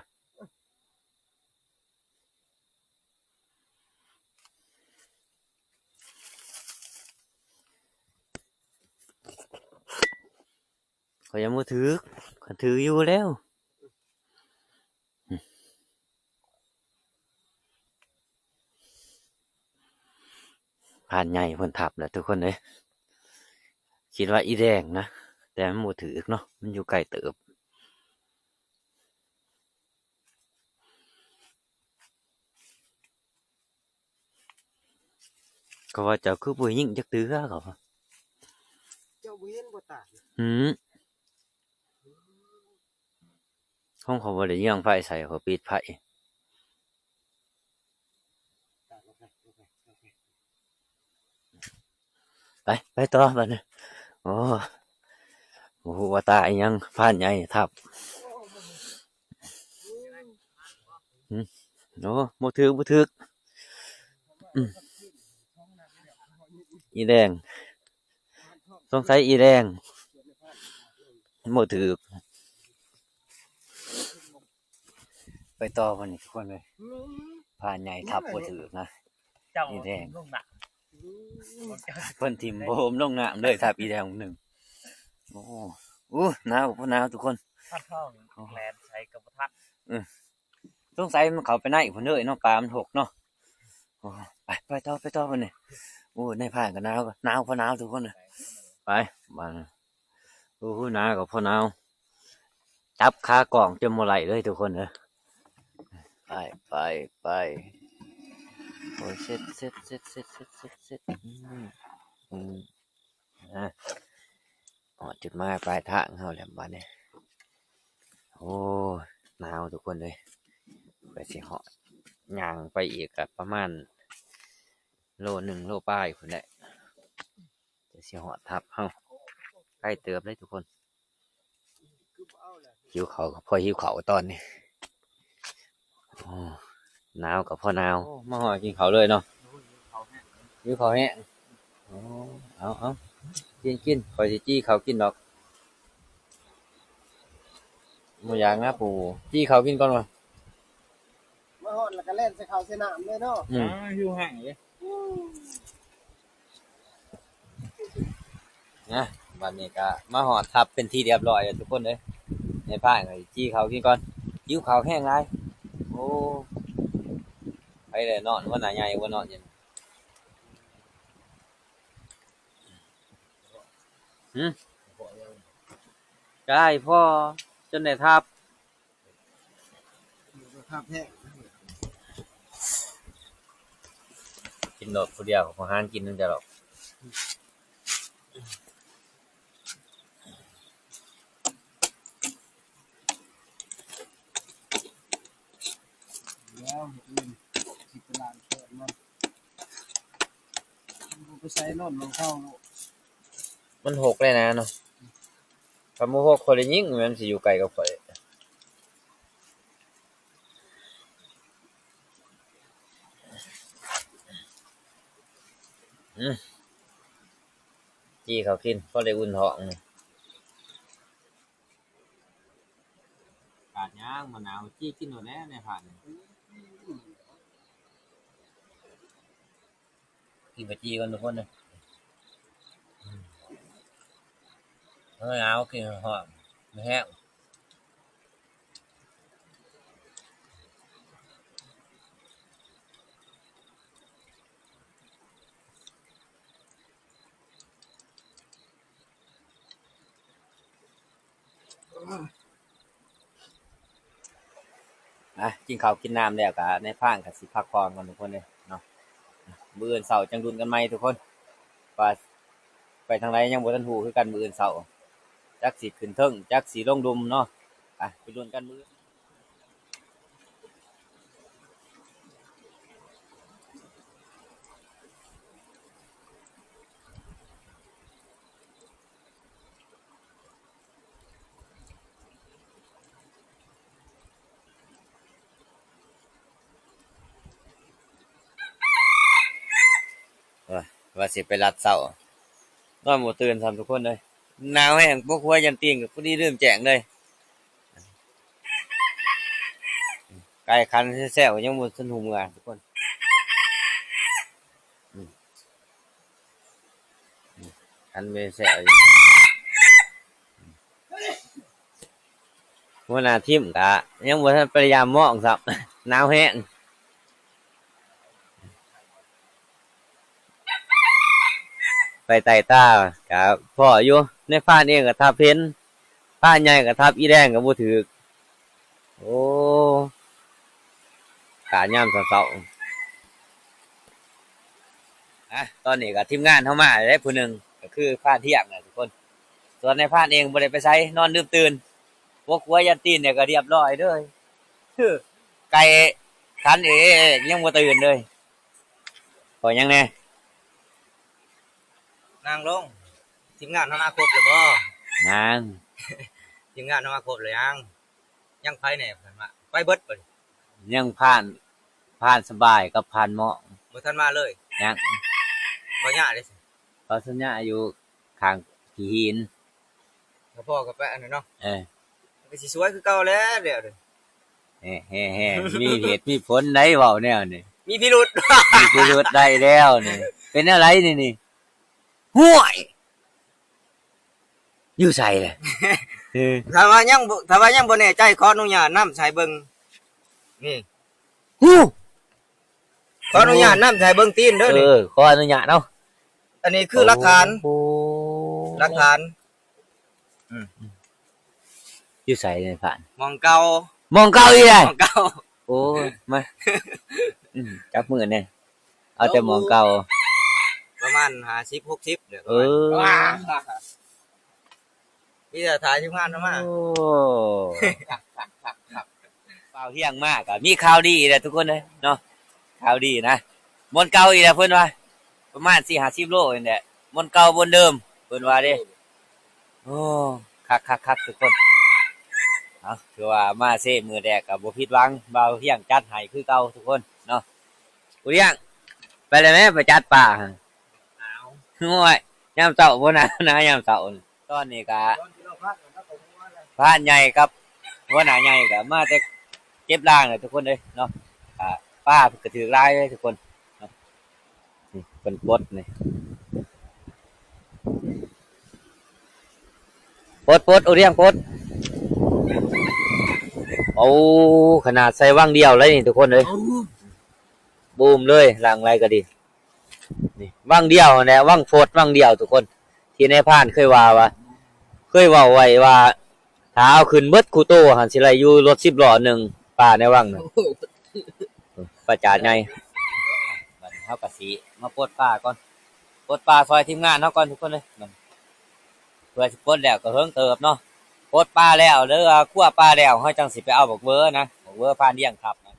ຂ້ອຍຍັງບໍ່ຖືກ ຄັນຖືກຢູ່ແລ້ວ ພານໃຫຍ່ເພິ່ນທັບແລ້ວທຸກຄົນເອີຍ ຄິດວ່າອີແດງນະ ແຕ່ມັນບໍ່ຖືກເນາະ ມັນຢູ່ໄກເຕີບ. ເຂົາວ່າເຈົ້າຄືບໍ່ຍິງຈັກເທື່ອ ເຂົາວ່າ ເຈົ້າບໍ່ເຫັນບໍ່ຕານະ? ຫືມ ຂອງເຂົາບໍ່ໄດ້ຍ່າງໄຟໃສ່ ເຂົາປິດໄຟ. ໄປ ໄປຕໍ່ບາດນີ້ ໂອ້ ບໍ່ຮູ້ວ່າຕາອີຫຍັງ ພານໃຫຍ່ທັບ ຫືມ ໂອ້ ບໍ່ຖືກ ບໍ່ຖືກ ອືມ ອີແດງ ສົງໄສອີແດງ ບໍ່ຖືກ. ໄປຕໍ່ບາດນີ້ທຸກຄົນເອີຍ ພານໃຫຍ່ທັບບໍ່ຖືກນະ ອີແດງ ເພິ່ນຖິ້ມໂບມລົງນ້ຳເລີຍ ທັບອີແດງໜຶ່ງ ໂອ້ ໂອ້ ໜາວບໍ່ໜາວທຸກຄົນ ພັນທອງ ໂອ້ ແລ່ນໃສ່ກໍບໍ່ທັນ ເອີ ສົງໄສມັນເຂົ້າໄປໃນພຸ້ນເດີເນາະ ປ່າມັນຮົກເນາະ ໂອ້ ໄປ ໄປຕໍ່ ໄປຕໍ່ບາດນີ້ ໂອ້ ໃນພານກໍໜາວ ໜາວພໍໜາວທຸກຄົນເອີຍ ໄປບາດນີ້ ໂອ້ ໜາວກໍພໍໜາວ ຈັບຂາກ້ອງຈົນບໍ່ໄດ້ເລີຍທຸກຄົນເອີຍ ໄປ ໄປ ໄປ ໂອ້ຍ ເຊັດ ເຊັດ ເຊັດ ອືມ ອືມ ອາ ຮອດຈຸດໝາຍປາຍທາງເຮົາແລ້ວບາດນີ້ ໂອ້ ໜາວທຸກຄົນເອີຍ ກວ່າຊິຮອດ ຍ່າງໄປອີກກໍປະມານໂລໜຶ່ງ ໂລປາຍພຸ້ນແຫຼະ ກວ່າຊິຮອດທັບເຮົາ ໄກເຕີບເດ້ທຸກຄົນ. ຫິວເຂົ້າ ກໍພໍຫິວເຂົ້າຕອນນີ້ ໂອ້ ໜາວກໍພໍໜາວ ໂອ້ ມາຮອດກິນເຂົ້າເລີຍເນາະ ຫິວເຂົ້າແຮງ ໂອ້ ເອົາ ເອົາ ກິນ ກິນ ຂ້ອຍຊິຈີ່ເຂົ້າກິນດອກ ບໍ່ຢາກນະປູ ຈີ່ເຂົ້າກິນກ່ອນວ່າ ມາຮອດແລ້ວກໍແລ່ນໃສ່ເຂົ້າໃສ່ນ້ຳເລີຍເນາະ ອືມ ອ່າ ຫິວແຮງເດ້. ນະ ບັດນີ້ກໍມາຮອດທັບເປັນທີ່ຮຽບຮ້ອຍແລ້ວທຸກຄົນເອີຍ ໃຫ້ພາກັນຈີ່ເຂົ້າກິນກ່ອນ ຫິວເຂົ້າແຮງຫຼາຍ ໂອ້ ໄປແລ້ວນອນ ຫົວໜ້າໃຫຍ່ບໍ່ນອນຢູ່ ຫື ກາຍພໍຈົນໄດ້ທັບ ກິນໂລດຜູ້ດຽວ ບໍ່ຫາກິນນຳເຈົ້າດອກ ແລ້ວມື້ອື່ນຊິໄປລ້າງເຄື່ອງມັນ ມັນບໍ່ໄປໃສ ນອນນຳເຂົາໂລດ ມັນຮົກແລ້ວນະເນາະ ຄັນບໍ່ຮົກຂ້ອຍໄດ້ຍິງ ມັນຊິຢູ່ໃກ້ກັບຂ້ອຍ ອືມ ຈີ່ເຂົ້າກິນ ພໍໄດ້ອຸ່ນທ້ອງ. ຂາດຫຍັງ ມັນໜາວ ຈີ່ກິນໂລດແຫຼະ ໃນພານນີ້ ກິນເຂົ້າຈີ່ກ່ອນທຸກຄົນເດີ ເອີ ເອົາ ກິນຮ້ອນ ມັນແຮງ. ອ່ະ ກິນເຂົ້າກິນນ້ຳແລ້ວກະ ນາຍພານກະຊິພັກຜ່ອນກ່ອນທຸກຄົນເດີເນາະ. ມື້ອື່ນເຊົ້າຈັ່ງລຸ້ນກັນໃໝ່ທຸກຄົນ ວ່າໄປທາງໃດ ຍັງບໍ່ທັນຮູ້ຄືກັນມື້ອື່ນເຊົ້າ ຈັກຊິຂຶ້ນເທິງ ຈັກຊິລົງລຸ່ມເນາະ. ອ່ະ ໄປລຸ້ນກັນມື້ອື່ນ. ໂອ້ຍ ວ່າຊິໄປລັດເຊົ້າ ນອນບໍ່ຕື່ນຊ້ຳທຸກຄົນເອີຍ. ໜາວແຮງ ປົກຫົວຢັນຕີນກໍພໍດີລືມແຈ້ງເລີຍ. ໄກ່ຂັນແຊວໆ ຍັງບໍ່ທັນຮູ້ເມືອທຸກຄົນ. ອືມ ອືມ ຄັນແຊວຢູ່. ຫົວໜ້າທີມກະຍັງບໍ່ທັນໄປຢາມມອງຊ້ຳ ໜາວແຮງ. ໄປໃຕ້ຕາກະພໍ້ຢູ່ ນາຍພານເອງກະທັບເຫັນ ພານໃຫຍ່ກະທັບອີແດງກະບໍ່ຖືກ. ໂອ້ ກະຍາມເຊົ້າໆ. ອ່ະ ຕອນນີ້ກະທີມງານເຮົາມາແລ້ວຜູ້ໜຶ່ງ ກະຄືພານທ່ຽງນະທຸກຄົນ. ສ່ວນນາຍພານເອງບໍ່ໄດ້ໄປໃສ ນອນດື່ມຕື່ນ ປົກຫົວຢັນຕີນນີ້ກະຮຽບຮ້ອຍເດີ. ຄືໄກ່ຂັນເອ ຍັງບໍ່ຕື່ນເລີຍ. ຂໍຫຍັງແດ່? ນັ່ງລົງ. ທີມງານເຮົາມາຄົບແລ້ວບໍ່? ຍັງ. ທີມງານເຮົາມາຄົບແລ້ວຍັງ? ຍັງໃຜແດ່? ເພິ່ນວ່າໄປເບິດບໍ່ນີ້? ຍັງພານ ພານສະບາຍກັບພານໝໍ້ ບໍ່ທັນມາເລີຍ? ຍັງ. ບໍ່ຍາກເດ້. ເຂົາສັນຍາຢູ່ຂ້າງຂີ້ຫີນ. ແລ້ວພໍ່ກໍໄປອັນນັ້ນເນາະ. ເອີ ກໍຊິສວຍຄືເກົ່າແຫຼະແລ້ວເດີ. ແຮ່ໆໆ ມີເຫດມີຜົນໃດເວົ້າແນວນີ້ ມີພິລຸດ ມີພິລຸດໄດ້ແລ້ວນີ້. ເປັນແນວໃດນີ້ນີ້? ຫ້ວຍ ຢູ່ໃສແຫຼະ? ເອີ ຖ້າວ່າຍັງບໍ່ ຖ້າວ່າຍັງບໍ່ແນ່ໃຈ ຂໍອະນຸຍາດນຳໃສ່ເບິ່ງນີ້. ຫູ ຂໍອະນຸຍາດນຳໃສ່ເບິ່ງຕີນເດີນີ້. ເອີ ຂໍອະນຸຍາດເນາະ. ອັນນີ້ຄືຫຼັກຖານ ໂອ້ ຫຼັກຖານ. ອືມ ຢູ່ໃສນາຍພານ? ໝ່ອງເກົ່າ ໝ່ອງເກົ່າອີກແລ້ວ. ໝ່ອງເກົ່າ. ໂອ້ຍ ມາ ອືມ ຈັບມືແດ່. ເອົາແຕ່ໝ່ອງເກົ່າ ປະມານຫ້າສິບ ຫົກສິບເດີ. ເອີ ປະມານ ມີແຕ່ຖ້າທີມງານເຮົາມາ. ໂອ້ ບ່າວຮຽງມາກະມີຂ່າວດີອີກແລ້ວທຸກຄົນເອີຍເນາະ. ຂ່າວດີນະ ບ່ອນເກົ່າອີກແລ້ວເພິ່ນວ່າ ປະມານສີ່ຫ້າສິບໂລນີ້ແຫຼະ ບ່ອນເກົ່າບ່ອນເດີມເພິ່ນວ່າເດ້. ໂອ້ ຄັກໆໆ ທຸກຄົນ. ເອົາ ຖືວ່າມາເຊມື້ແລກກໍບໍ່ຜິດຫວັງ ບ່າວຮຽງຈັດໃຫ້ຄືເກົ່າທຸກຄົນເນາະ. ຜູ້ຮຽງ ໄປແລ້ວແມ້ ໄປຈັດປາຫັ້ນ. ໂອ້ຍ ຍາມເຊົ້າບໍ່ໜາວນະ ຍາມເຊົ້າ. ຕອນນີ້ກະ ພານໃຫຍ່ກັບຫົວໜ້າໃຫຍ່ກະມາແຕ່ເກັບລາງແຫຼະທຸກຄົນເອີຍເນາະ. ກະປາເພິ່ນກະຖືກຫຼາຍເດ້ທຸກຄົນເນາະ. ນີ້ເພິ່ນປົດນີ້ ປົດ ປົດ ໂອ ດຽງປົດ. ໂອ້ ຂະໜາດໃສ່ວັງດຽວເລີຍນີ້ທຸກຄົນເອີຍ. ບູມເລີຍ ຫຼັງໄລກະດີ. ນີ້ວັງດຽວຫັ້ນແຫຼະ ວັງຟົດວັງດຽວທຸກຄົນ ທີ່ນາຍພານເຄີຍວ່າ ວ່າ ເຄີຍເວົ້າໄວ້ວ່າ ຖ້າເອົາຂຶ້ນເບິດຄູ່ໂຕຫັ້ນ ຊິໄດ້ຢູ່ລົດສິບລໍ້ໜຶ່ງ ປາໃນວັງນັ້ນ ປາຈາດໃຫຍ່. ບັດນີ້ເຮົາກະຊິມາປົດປາກ່ອນ ປົດປາຊ່ອຍທີມງານເຮົາກ່ອນທຸກຄົນເອີຍ. ເພື່ອຊິປົດແລ້ວກໍເຫິງເຕີບເນາະ. ປົດປາແລ້ວ ຫຼືວ່າຄົວປາແລ້ວ ເຮົາຈັ່ງຊິໄປເອົາບັກເວີນະ ບັກເວີພານດຽງທັບນະ.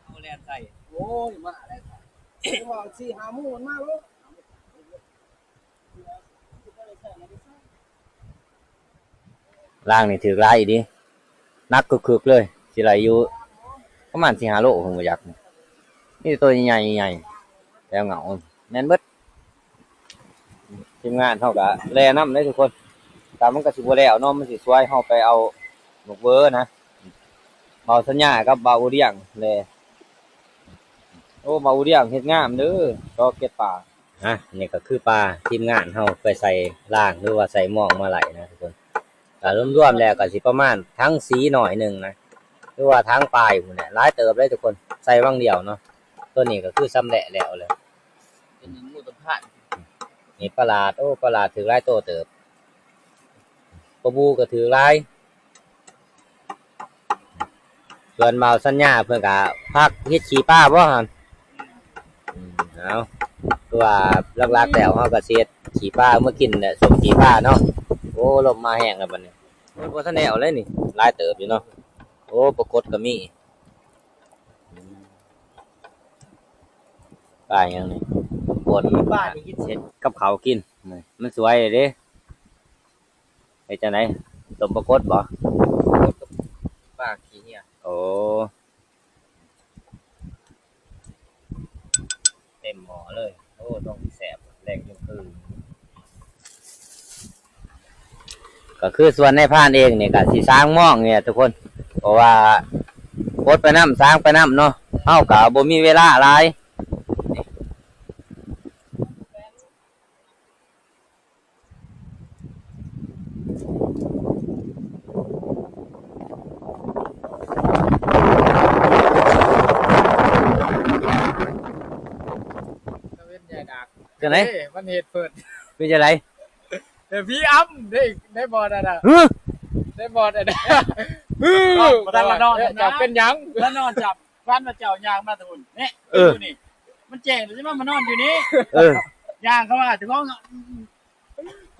ເອົາແລ່ນໃສ່ ໂອ້ຍ ມາແລ້ວ ວ່າສີ່ຫ້າໂມງມັນມາໂລດ. ລາງນີ້ຖືກຫຼາຍອີ່ຫຼີ ໜັກຄຶກໆເລີຍ ຊິໄດ້ຢູ່ປະມານສີ່ຫ້າໂລ ເພິ່ນບໍ່ຢາກ ມີແຕ່ໂຕໃຫຍ່ໆ ແຖວເຫງົ້າ ແມ່ນເບິດ. ທີມງານເຮົາກະແລ່ນຳເດ້ທຸກຄົນ ແຕ່ມັນກະຊິບໍ່ແລ້ວເນາະ ມັນຊິຊ່ວຍເຮົາໄປເອົາໝາກເວີນະ. ບ່າວສັນຍາກັບບ່າວອູດຽງແລ່ ເອີ ໂອ້ ບ່າວອຸດຽງເຮັດງາມເດີ ດອກເກັບປາ. ອ່ະ ນີ້ກໍຄືປາ ທີມງານເຮົາໄປໃສ່ລາງ ຫຼືວ່າໃສ່ມອງມາໄລ່ນະທຸກຄົນ. ກໍລວມໆແລ້ວກໍຊິປະມານຖັງສີ່ໜ້ອຍໜຶ່ງນະ ຫຼືວ່າຖັງປາຍພຸ້ນແຫຼະ ຫຼາຍເຕີບເລີຍທຸກຄົນ ໃສ່ວັງດຽວເນາະ. ຕົວນີ້ກໍຄືຊຳແຫຼະແລ້ວແຫຼະ. ເປັນໝູຕະພານ ນີ້ປາຫຼາດ ໂອ້ ປາຫຼາດຖືກຫຼາຍໂຕເຕີບ ປາບູກໍຖືກຫຼາຍ. ສ່ວນບ່າວສັນຍາເພິ່ນກະພັກເຮັດຂີ້ປາບໍ່ຫັ້ນ? ອືມ ເອົາ ຄືວ່າຫຼັກໆແລ້ວເຮົາກໍຊິເຮັດຂີ້ປາເອົາມາກິນແຫຼະ ສົ້ມຂີ້ປາເນາະ. ໂອ້ ລົມມາແຮງແລ້ວບັດນີ້ ໂອ້ຍ ບໍ່ທັນແລ້ວເລີຍນີ້ ຫຼາຍເຕີບຢູ່ເນາະ. ໂອ້ ປາກົດກໍມີ ປາຫຍັງນີ້ ປາກົດ ປານີ້ກິນ ເຮັດກັບເຂົ້າກິນ ມັນສວຍເດ້. ເຮັດຈັ່ງໃດ? ຕົ້ມປາກົດບໍ່? ປາຂີ້ເຫຍື້ອ ໂອ້ ເຕັມໝໍ້ເລີຍ. ໂອ້ ຕ້ອງຊິແຊບແລງຈັ່ງຄື. ກໍຄືສ່ວນນາຍພານເອງນີ້ກໍຊິສ້າງມອງນີ້ແຫຼະທຸກຄົນ ເພາະວ່າກົດໄປນຳ ສ້າງໄປນຳເນາະ ເຮົາກໍບໍ່ມີເວລາຫຼາຍ. ຕາເວັນຍາຍດາກ ຈັ່ງໃດ? ເອີ ມັນເຮັດເພິ່ນ ເປັນຈັ່ງໃດ? ແຕ່ຜີອຳໄດ້ ໄດ້ບໍ່ນັ້ນນະ ຮຶ? ໄດ້ບໍ່ນັ້ນນະ ຮຶ? ບໍ່ທັນລະນອນ ເອີ ນະ ເຈົ້າເປັນຫຍັງ? ລະນອນຈັບ ຝັນວ່າເຈົ້າຍ່າງມາແຕ່ພຸ້ນ ນີ້ ເອີ ຢູ່ນີ້ ມັນແຈ້ງແລ້ວ ຈະມາ ມານອນຢູ່ນີ້ ເອີ ຍ່າງເຂົ້າມາ ເຈົ້າຂອງ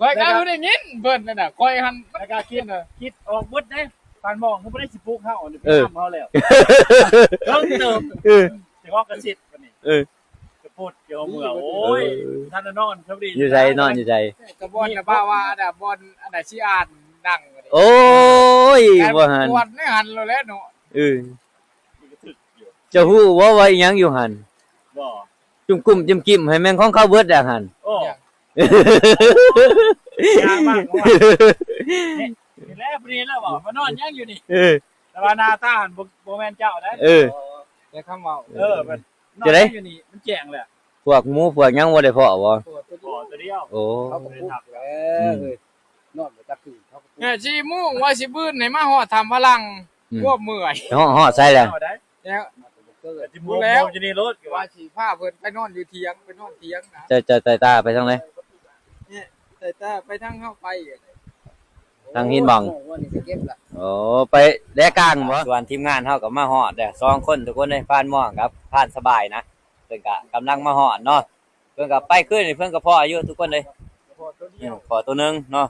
ຂ້ອຍກໍບໍ່ໄດ້ຍິນເພິ່ນນັ້ນນະ ຂ້ອຍຫັ້ນ ແລ້ວກໍຄິດ ຄິດອອກເບິດເດ້ ປານໝອງ ຄືບໍ່ໄດ້ຊິປຸກເຮົາ ເອີ ໄປນຳເຮົາແລ້ວ ເຖິງເຕີບ ເອີ ເຈົ້າຂອງກະສິດບັດນີ້ ເອີ ກະໂພດ ເຈົ້າເມືອ ໂອ້ຍ ເອີ ບໍ່ທັນນອນ ສະບາຍດີ ຢູ່ໃສ? ນອນຢູ່ໃສ? ກະບ່ອນລະບ່າວວ່າ ອັນນ່າ ບ່ອນ ອັນນ່າ ຊິອ່ານໜັງ ໂອ້ຍ ແຕ່ ບໍ່ຫັ້ນ ກວດໃນຫັ້ນໂລດແຫຼະເນາະ ເອີ ເຈົ້າຮູ້ບໍ່ວ່າອີ່ຫຍັງຢູ່ຫັ້ນ? ບໍ່ ຈຸ້ມກຸ້ມຈິ້ມກິ້ມ ໃຫ້ແມ່ນຂອງເຂົາເບິດແລ້ວຫັ້ນ ໂອ້ ຢ່າມາ ນີ້ ນີ້ແຫຼະ ຜູ້ນີ້ແຫຼະເວົ້າ ມານອນຫຍັງຢູ່ນີ້ ເອີ ແຕ່ວ່າໜ້າຕາຫັ້ນບໍ່ ບໍ່ແມ່ນເຈົ້າເດ້ ເອີ ແຕ່ຄຳເວົ້າ ເອີ ນອນຢູ່ນີ້ມັນແຈ້ງແລ້ວ ພວກໝູພວກຫຍັງບໍ່ໄດ້ພໍ້ບໍ່? ພໍ້ຕົວດຽວ ໂອ້ ເຂົາກໍປຸກແລ້ວ ອືມ ເອີຍ ນອນບໍ່ຈັກຄືນ ເຂົາກໍປຸກ ແຕ່ສີ່ໂມງວ່າຊິບືນໃຫ້ມາຮອດຖ້ຳພະລັງ ອືມ ຄວາມເມື່ອຍ ຮອດ ຮອດໃສແລ້ວ? ແລ້ວ ຊິໂມງ ແລ້ວ ໂມງຢູ່ນີ້ໂລດ ວ່າຊິພາເພິ່ນໄປນອນຢູ່ຖຽງ ໄປນອນຖຽງນະ ເຈົ້າ ເຈົ້າ ເຈົ້າ ຕາໄປທາງໃດ? ນີ້ ແຕ່ ແຕ່ໄປທາງເຮົາໄປ ທາງຫີນບັງ ໂອ້ ໄປແລກາງບໍ່? ສ່ວນທີມງານເຮົາກໍມາຮອດແລ້ວ ສອງຄົນ ທຸກຄົນເອີຍ ພານມ່ວງກັບພານສະບາຍນະ ເພິ່ນກໍກຳລັງມາຮອດເນາະ ເພິ່ນກໍໄປຄືນນີ້ ເພິ່ນກໍພໍ້ຢູ່ທຸກຄົນເອີຍ ພໍ້ຕົວໜຶ່ງເນາະ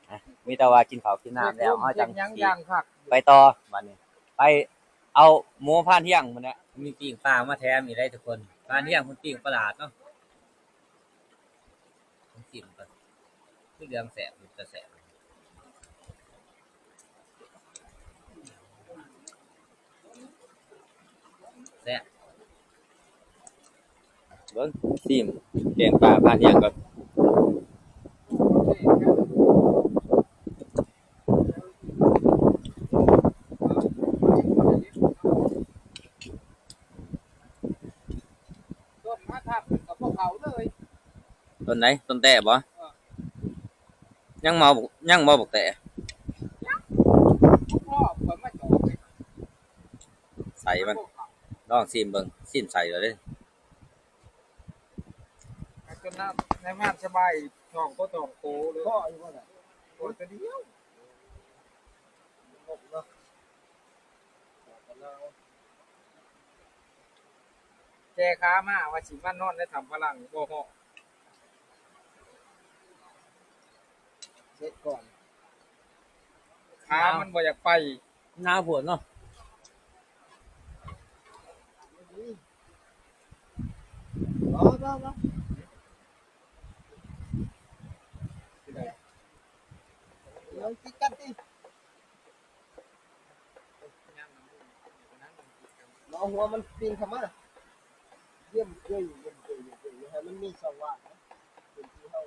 ອ່ະ ມີແຕ່ວ່າກິນເຂົ້າກິນນ້ຳແລ້ວ ເຮົາຈັ່ງຊິໄປຕໍ່ ບັດນີ້ ໄປເອົາໝູພານທ່ຽງພຸ້ນແຫຼະ ມີປີ້ງປາມາແຖມອີກເດ້ທຸກຄົນ ພານທ່ຽງເພິ່ນປີ້ງປາຫຼາດເນາະ. ຊີມກ່ອນ ຄືເຫຼືອງແຊບ ເປັນຕາແຊບ ແຊບ ເບິ່ງ ຊີມແກງປາພານທ່ຽງກ່ອນ. ຕົ້ນມາທັບກັບພວກເຂົາເລີຍ. ຕົ້ນໃດ? ຕົ້ນແຕ້ບໍ່? ເອີ ຍັງບໍ່ ຍັງບໍ່ບັກແຕ້? ຍັງ ພໍ່ເພິ່ນມາຈອດເດ້. ໃສ່ມັນ ລອງຊີມເບິ່ງ ຊີມໃສ່ເລີຍເດ້. ຈົນນະ ໃນງານສະບາຍ ທ້ອງກໍທ້ອງໂຕເລີຍ. ພໍຢູ່ບໍ່ລະ? ພໍຕົວດຽວ. ແກ່ຂາມາວ່າຊິມານອນໃນຖ້ຳພະລັງ ບໍ່ຮອດ. ເຊັດກ່ອນ ຂາມັນບໍ່ຢາກໄປ. ໜາວໂພດເນາະ. ບໍ່ ບໍ່ ບໍ່ ເອົາຕິດກັນຕິ. ເອົາຫົວມັນປີນເຂົ້າມາ ຢ້ຽມເກີຍ ຢ້ຽມເກີຍ ຢ້ຽມເກີຍ ຢ່າໃຫ້ມັນມີຊ່ອງວ່າງນະ ເປັນທີ່ເຮົາ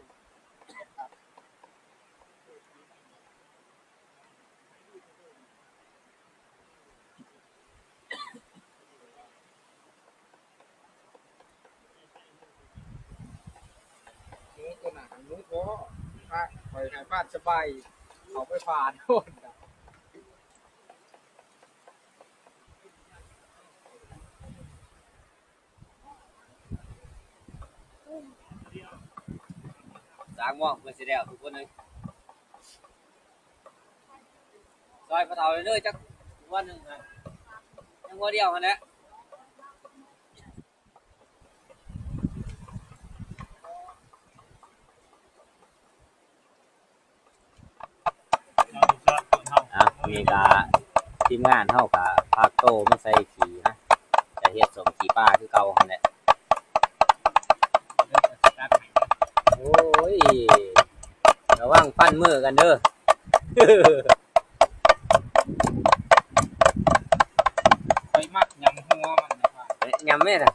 ຕົວໜ້າຫາງໜູພໍ ພາ ຂ້ອຍໃຫ້ພານສະບາຍ ເຂົ້າໄປຜ່ານໂນ່ນ. ສາມໂມງເພິ່ນຊິແລ້ວທຸກຄົນເອີຍ. ຊ່ອຍພໍ່ເຖົ້າເດີ ຈັກຫົວໜຶ່ງນະ ຍັງຫົວດຽວຫັ້ນແຫຼະ. ອ່ະ ນີ້ກະທີມງານເຮົາກະພາໂຕມາໃສ່ຂີ້ນະ ຈະເຮັດສົ້ມຂີ້ປາຄືເກົ່າຫັ້ນແຫຼະ. ໂອ້ຍ ລະວັງຟັນມືກັນເດີ. ຂ້ອຍມັກຫຍ້ຳຫົວມັນນະ ຫຍ້ຳແມ່ນະ.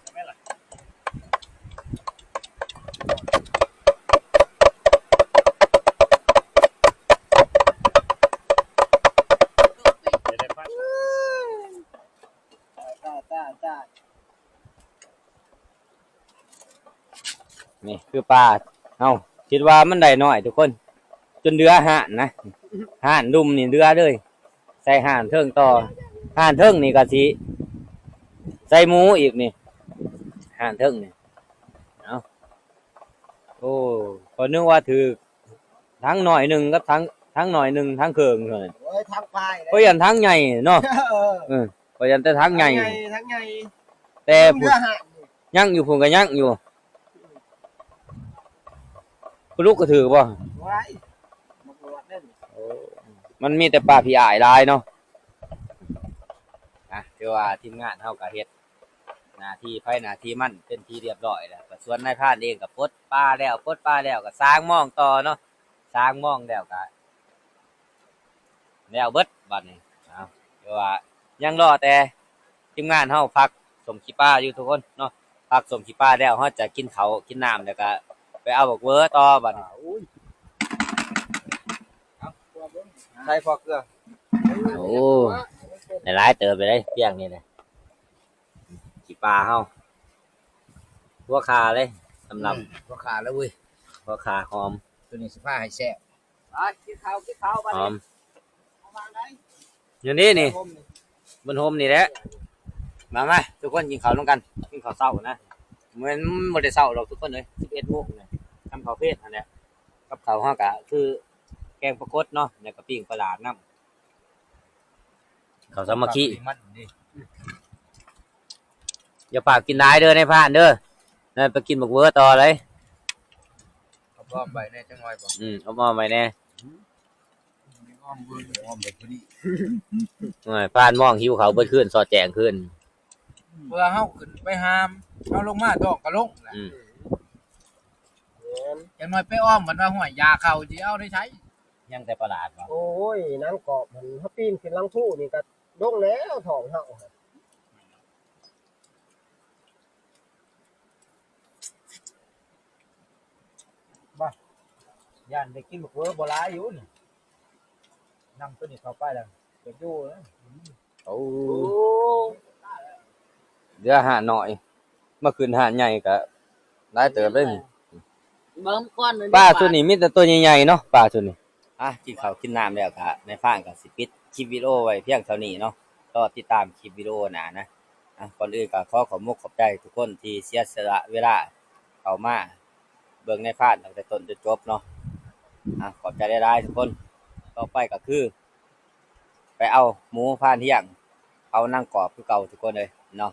ນີ້ຄືປາເຮົາ ຄິດວ່າມັນໄດ້ໜ້ອຍທຸກຄົນ ຈົນເຫຼືອຮ້ານນະ ຮ້ານລຸ່ມນີ້ເຫຼືອເລີຍ. ໃສ່ຮ້ານເທິງຕໍ່ ຮ້ານເທິງນີ້ກະຊິໃສ່ໝູອີກນີ້ ຮ້ານເທິງນີ້. ເອົາ ໂອ້ ຂ້ອຍນຶກວ່າຖືກຖັງໜ້ອຍໜຶ່ງກັບຖັງ ຖັງໜ້ອຍໜຶ່ງ ຖັງເຄິ່ງເທົ່ານັ້ນ. ໂອ້ຍ ຖັງປາຍເດ້ ຂ້ອຍຢ້ານຖັງໃຫຍ່ເນາະ. ເອີ ເອີ ຂ້ອຍຢ້ານແຕ່ຖັງໃຫຍ່ ຖັງໃຫຍ່ ແຕ່ ຍັງຢູ່ພຸ້ນກະຍັງຢູ່. ປາດຸກກະຖືກບໍ່? ວ້າຍ ມັນມີແຕ່ປາຂີ້ອາຍຫຼາຍເນາະ. ອ່ະ ຖືວ່າທີມງານເຮົາກະເຮັດໜ້າທີ່ໃຜໜ້າທີ່ມັນເປັນທີ່ຮຽບຮ້ອຍແລ້ວ ກະສ່ວນນາຍພານເອງກະປົດປາແລ້ວ ປົດປາແລ້ວກະສ້າງມອງຕໍ່ເນາະ. ສ້າງມອງແລ້ວກະ ແລ້ວເບິດບາດນີ້. ເອົາ ແຕ່ວ່າຍັງລໍແຕ່ທີມງານເຮົາພັກສົ້ມຂີ້ປາຢູ່ທຸກຄົນເນາະ. ພັກສົ້ມຂີ້ປາແລ້ວ ເຮົາຈະກິນເຂົ້າກິນນ້ຳ ແລ້ວກະໄປເອົາບັກເວີຕໍ່ບາດນີ້. ໃສ່ພໍເກືອ. ໂອ້ ຫຼາຍໆເຕີບເລີຍ ພຽງນີ້ນະ ຂີ້ປາເຮົາ ຫົວຂາເລີຍ ສຳລັບ ອືມ ຫົວຂາແລ້ວເວີຍ ຫົວຂາຫອມ. ໂຕນີ້ຊິພາໃຫ້ແຊບ. ໄປກິນເຂົ້າ ກິນເຂົ້າບາດນີ້ ຫອມ ຢູ່ນີ້ນີ້ ໂຮມນີ້ ບົນໂຮມນີ້ແຫຼະ. ມາ ມາ ທຸກຄົນກິນເຂົ້ານຳກັນ ກິນເຂົ້າເຊົ້ານະ. ແມ່ນບໍ່ໄດ້ເຊົ້າດອກທຸກຄົນເອີຍ ສິບເອັດໂມງນະ ທຳເຂົ້າເພນຫັ້ນແຫຼະ. ກັບເຂົ້າເຮົາກະຄືແກງປາກົດເນາະ ແລ້ວກະປີ້ງປາຫຼາດນຳ. ເຂົ້າສາມັກຄີ ມັນນີ້ ຢ່າປາກກິນຫຼາຍເດີນາຍພານເດີ. ນັ້ນໄປກິນບັກເວີຕໍ່ເລີຍ. ອ້ອມໄວ້ແດ່ຈັກໜ້ອຍບໍ່? ອືມ ອ້ອມໆໄວ້ແດ່. ອ້ອມເບິ່ງ ອ້ອມແບບພໍດີ. ໂອ້ຍ ພານມອງຫິວເຂົ້າເບິດຄືນ ສອດແຈ້ງຄືນ. ເວລາເຮົາຂຶ້ນໄປຫາມ ເຮົາລົງມາທ້ອງກະລົງແຫຼະ. ອືມ ແມ່ນ ຈັກໜ້ອຍໄປອ້ອມ ມັນວ່າ ຫ້ວຍ ຢາເຂົ້າຊິເອົາໄດ້ໃສ? ຍັງແຕ່ປາຫຼາດບໍ່? ໂອ້ຍ ນາງກອບຫັ້ນ ເຮົາປີນຂຶ້ນຫຼັງພູນີ້ກະລົງແລ້ວ ທ້ອງເຮົາ. ບໍ່ ຢ້ານໄດ້ກິນບັກເວີບໍ່ຫຼາຍຢູ່ນີ້ ນຳໂຕນີ້ເຂົ້າໄປແລ້ວ ກະຢູ່ນະ. ໂອ້ ເຫຼືອຮ້ານນ້ອຍ ມາຂຶ້ນຮ້ານໃຫຍ່ກະຫຼາຍເຕີບເດ້ນີ້. ເບິ່ງກ່ອນ ປາຊຸດນີ້ມີແຕ່ໂຕໃຫຍ່ໆເນາະ ປາຊຸດນີ້. ອ່ະ ກິນເຂົ້າກິນນ້ຳແລ້ວກະ ນາຍພານກະຊິປິດຄລິບວິດີໂອໄວ້ພຽງເທົ່ານີ້ເນາະ. ລໍຕິດຕາມຄລິບວິດີໂອໜ້ານະ. ອ່ະ ກ່ອນອື່ນກະຂໍຂອບມຸກຂອບໃຈທຸກຄົນທີ່ເສຍສະຫຼະເວລາເຂົ້າມາເບິ່ງນາຍພານຕັ້ງແຕ່ຕົ້ນຈົນຈົບເນາະ. ອ່ະ ຂອບໃຈຫຼາຍໆທຸກຄົນ. ຕໍ່ໄປກະຄື ໄປເອົາໝູພານທ່ຽງ ເຜົານາງກອບຄືເກົ່າທຸກຄົນເອີຍເນາະ.